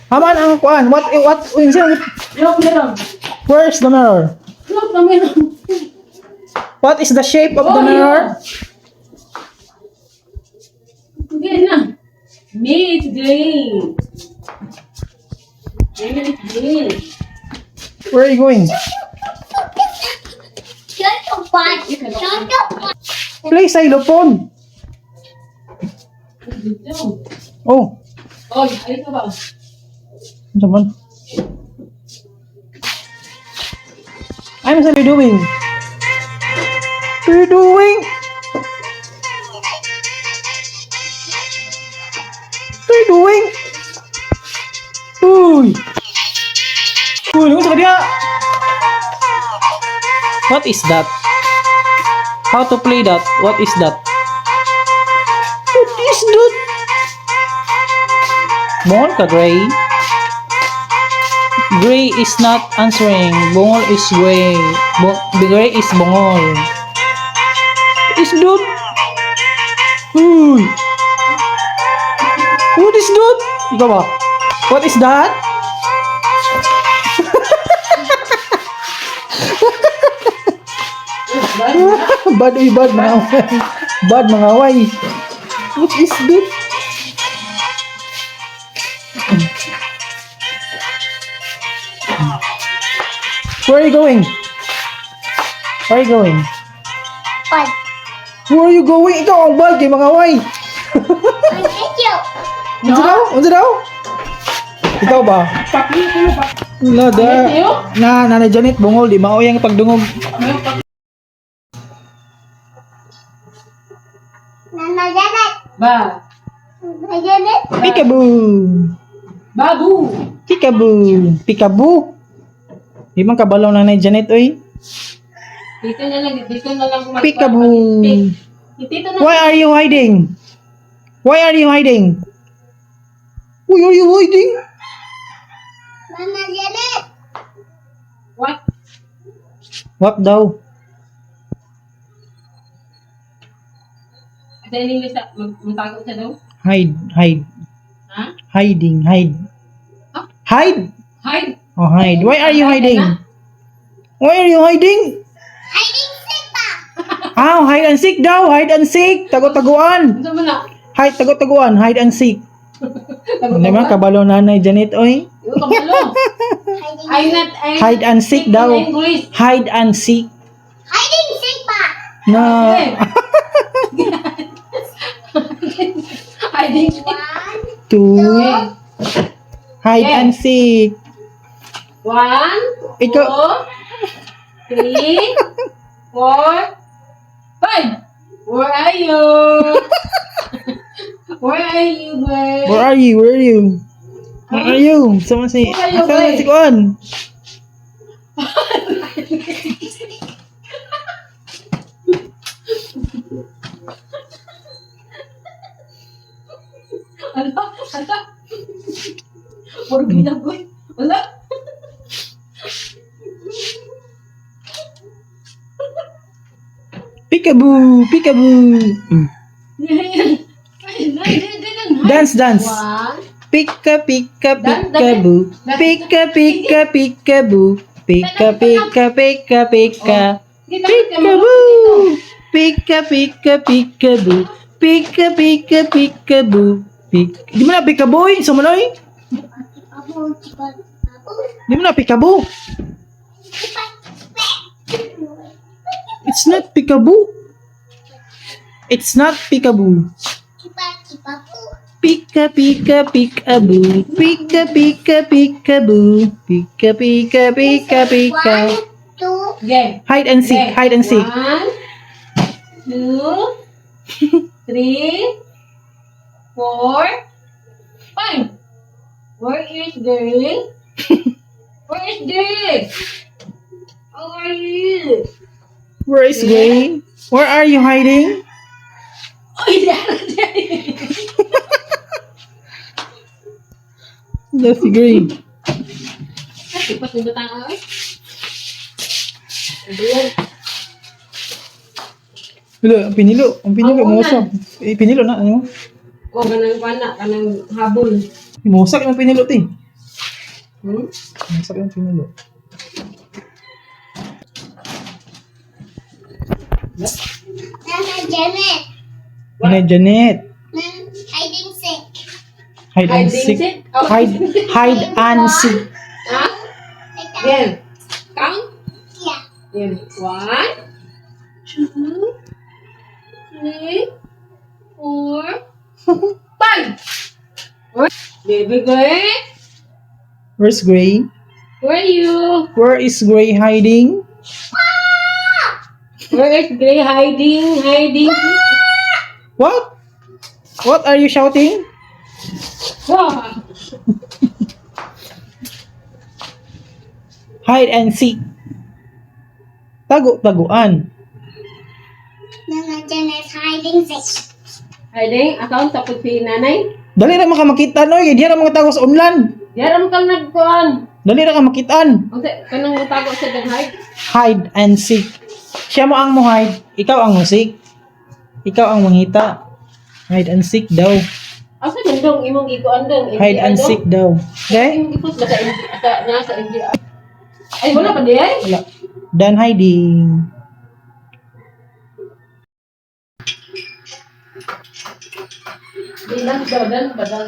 Haman ang kuan. What unsa? Look, meron. Where's the mirror? Look, na meron. What is the shape of the Oh, mirror? Hindi na. Me, it's green. Me, it's green. Where are you going? Play xylophone. Dito. Oh, Oh, ayun ka ba? ano man? I'm what are you doing? What are you doing? What are you doing? Uy! Uy, ano sa kanya? What is that? How to play that? What is that? What is that? Bungol ka, Gray. Gray is not answering. Bungol is gray. Gray is bungol. What is that? Uy! What is that? Ikaw ba? What is that? Bad uy, bad mga away. Bad mga away. What is that? Where are you going? Where are you going? Where are you going? Ikaw ang bad kay mga away. Unsa daw? Unsa daw? Ikaw ba? Wala da. Na, Nanay Janet, bungol, di maoy ang pagdungog. Ba. Peekaboo! Babu. Peekaboo! Peekaboo! Di man kabalaw Nanay Janet, oy. Dito na lang, dito na lang kumain. Peekaboo! Dito na. Why are you hiding? Why are you hiding? Why are you hiding? What? What daw? Sa English, magtago siya daw? Hide, hide. Ha? Hiding, hide. Huh? Hide? Hide. Oh, hide. Why are you hiding? Why are you hiding? Ah, hide and seek daw. Hide and seek. Tago-taguan. Ano mo na? Hide, tago-taguan. Hide and seek. Hindi man, kabalo Nanay Janet, oy. Yung kabalo. I'm not, I'm Hide and seek daw. in English. Hide and seek. Na, Hiding seek. Two. Hide Yeah. and seek. One, Ikaw- two, three, four, five. Where are you? Where are you, Gwen? Where are you? Where are you? Where are you? Sama si, Where are you, sama Gwen? si Kuan. Ano? Ano? Puro ginagoy. Wala. Peekaboo, peekaboo. Dance, dance. One. Pika, pika, Dance, peekaboo. dance. Pika, pika, peekaboo. Pika, pika, pika, pika. Peekaboo. Pika, pika, peekaboo. Pika, pika, peekaboo. Pik. Di mo na peekaboo eh. Sumunoy. Di mo na peekaboo. It's not peekaboo. It's not peekaboo. Pika pika peekaboo. Pika pika peekaboo. Pika pika pika pika. Two, Okay. Hide and seek, hide and seek. One, two, three, four, five. Where is Gary? Where is Gary? How are you? Where is Gray? Where are you hiding? Oh, yeah. That's Gray. Tipas ng batang ay. Ano Wala, ang pinilo. Ang pinilo, Ang unan. mausap. Eh, pinilo na, ano? O, ganang pana, kanang habol. Mausap yung pinilo, ti. Ang sarap yung tinulo. Nana Janet. Nanay Janet. Nan hiding sick. Hide and Hiding seek. seek? Oh. Hide and seek. Ha? Like that. Yan. Count? Yeah. Yan. 1, 2, 3, 4, 5. Baby girl, Where's Gray? Where are you? Where is Gray hiding? Where is Gray hiding? Hiding? What? What are you shouting? Wow. Hide and seek. Tago-taguan. Nana Janet hiding sick. Hiding? Account tapos si nanay? Dali ra man ka makita noy, kay diha ra mga tago sa unlan. Diyan mo kang nagkuhan. Dali ra ka makitaan. Unsa kanang mutago sa dang hide? Hide and seek. Siya mo ang mo hide, ikaw ang mo seek. Ikaw ang mangita. Hide and seek daw. Asa man dong imong gikuan dong? Hide and seek daw. Okay? Imong gipos ba sa MG sa na sa MGR? Ay, wala pa di ay. Wala. Done hiding. Di lang badan badan.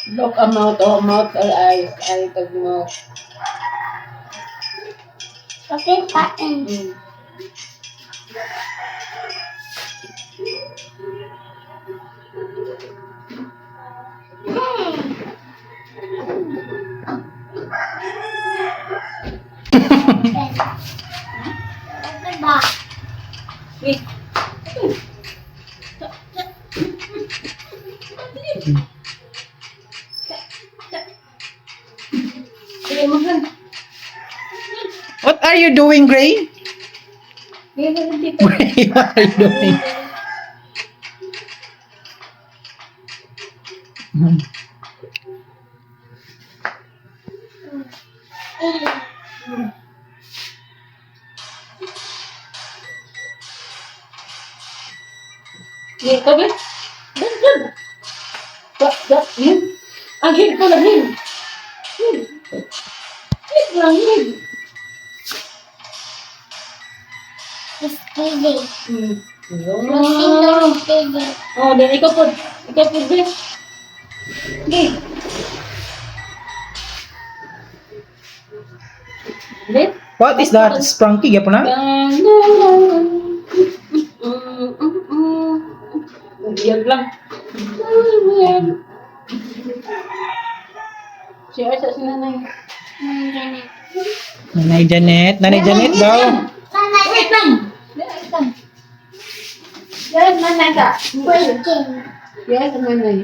Look a mouth oh mouth or eyes, eye kag mouth. Open button. Open. Open box. Wait. Sige, mahal. What are you doing, Gray? Sige, mahal dito. Gray, what are you doing? Sige, tabi. Dan, dan. Da, da, yun. Ang hil ko lang, hil. Hil. Hil lang, hil. It's busy. Yun. Door is busy. Oh, then ikaw po. Ikaw po, be. Okay. Then, What is that? Sprunky, gyapon na? Biyag lang. Siya sa sinanay. Nana Janet. Nanay Janet. Nanay Janet daw. Nana Wait lang! Wait lang. Yes, nanay ka. Waiting. Yes, nanay.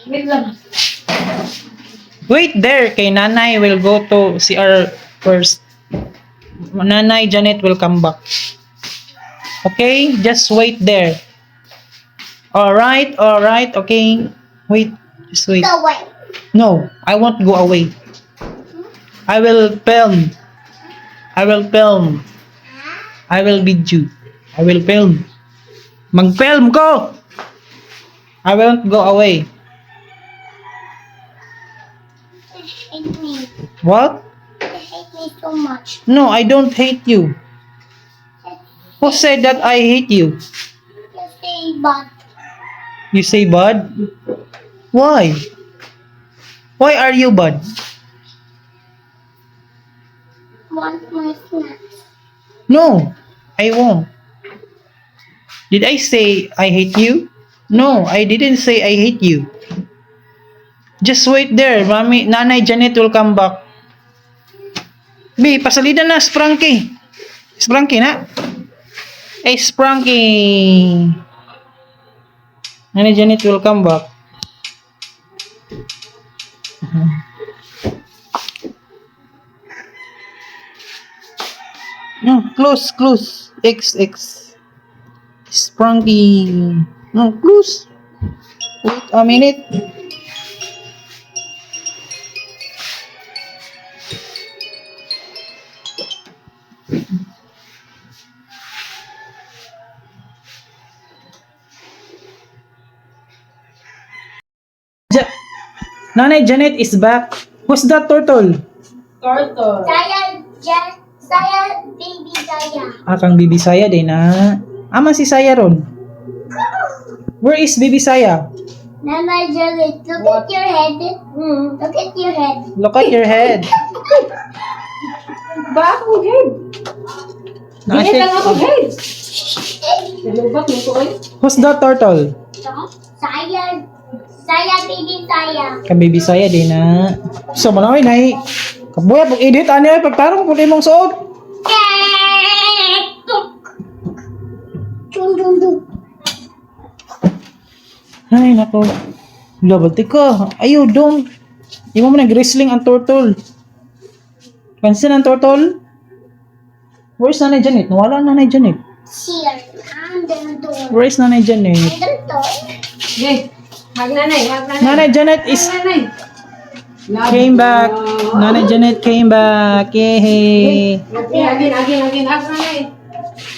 Wait lang. Wait there, kay Nanay will go to CR first. Nanay Janet will come back. Okay? Just wait there. Alright, okay. Wait, just wait. Go away. No, I won't go away. I will film. I will film. I will video. I will film. Mag-film ko! I won't go away. You hate me. What? You hate me so much. No, I don't hate you. Who said that I hate you? You say but. You say bad? Why? Why are you bad? Want my snacks. No, I won't. Did I say I hate you? No, I didn't say I hate you. Just wait there, Mommy. Nanay Janet will come back. B, pasalida na, Sprunky. Sprunky na. Hey, Sprunky. Nanay Janet will come back. No, close, close. X, X. Sprunky. No, close. Wait a minute. Nanay Janet is back. Who's that turtle? Turtle. Saya, Saya, baby Saya. Ah, kang Baby Saya din na. Ama si Saya ron. Where is Baby Saya? Nanay Janet, look at your head. Look at your head. Look at your head. Ba akong head? Dili lang akong head. Nalubak mo ko eh. Who's that turtle? Saya, Saya, baby Saya. Kang Baby Saya din na. So, manoy, nay. Kabuya, pag edit, ano ay pagtarong, pag imong suot. Chung, chung, chung. Ay, nako. Labati ka. Ayaw, don't. Di mo nag-wrestling ang turtle. Pansin ang turtle? Where's Nanay Janet? Nawala ang Nanay Janet. Cheer. Under the door. Where is Nanay Janet? Under the door. Okay. Hug nanay, hug nanay. Nanay Janet is Hug nanay. Love came back. you. Nanay Janet came back. Yay! Okay, again, again, again. Hug nanay.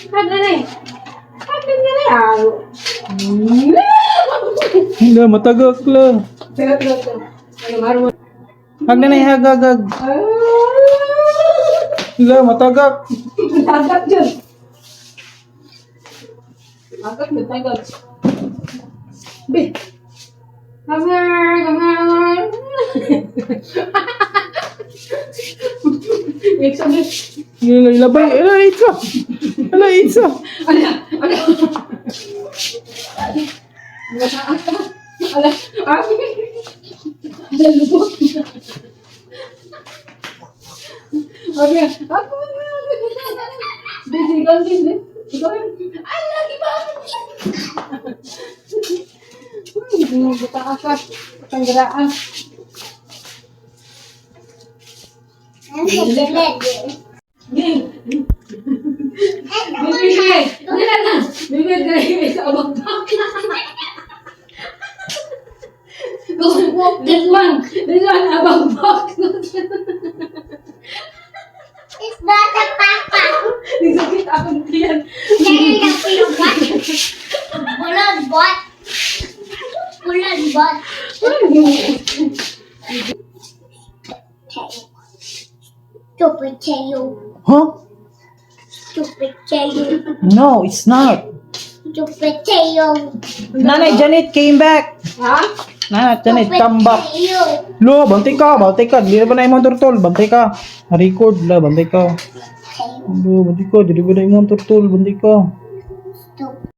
Hug nanay. Hug nanay. Ah. Hindi, matagak la. Teka, teka, teka. Ano, maro. Hag nanay, hag, hag, hag. Ah! Hala, matagak. Tagak dyan. Tagak na tagak. Be. Come here, come here. Next one. Hala, ilabay. Hala, itsa. Hala, itsa. Ala, ala. Ala, ala, ala, lubot. Okay, ako na. Busy, ikaw din, eh. Ikaw yun. Ay, lagi ba? Buta ka. Tanggaraan. Nanay Janet. Game. Baby, dali na. Baby, dali sa abang. This one, abang box. It's not a papa. Nisakit akong tiyan. Carry the what? Bulon bot. Bulon bot. Tail. Stupid tail. Huh? Stupid tail. No, it's not. Stupid tail. Nanay Janet came back. Ha? Nanay Janet, Stupid come back. tail. Lo, bantay ka, bantay ka. Dili ba na imong turtle? Bantay ka. Na-record la, bantay ka. Tail. Lo, bantay ka. Dili ba na imong turtle? Bantay ka. Stupid.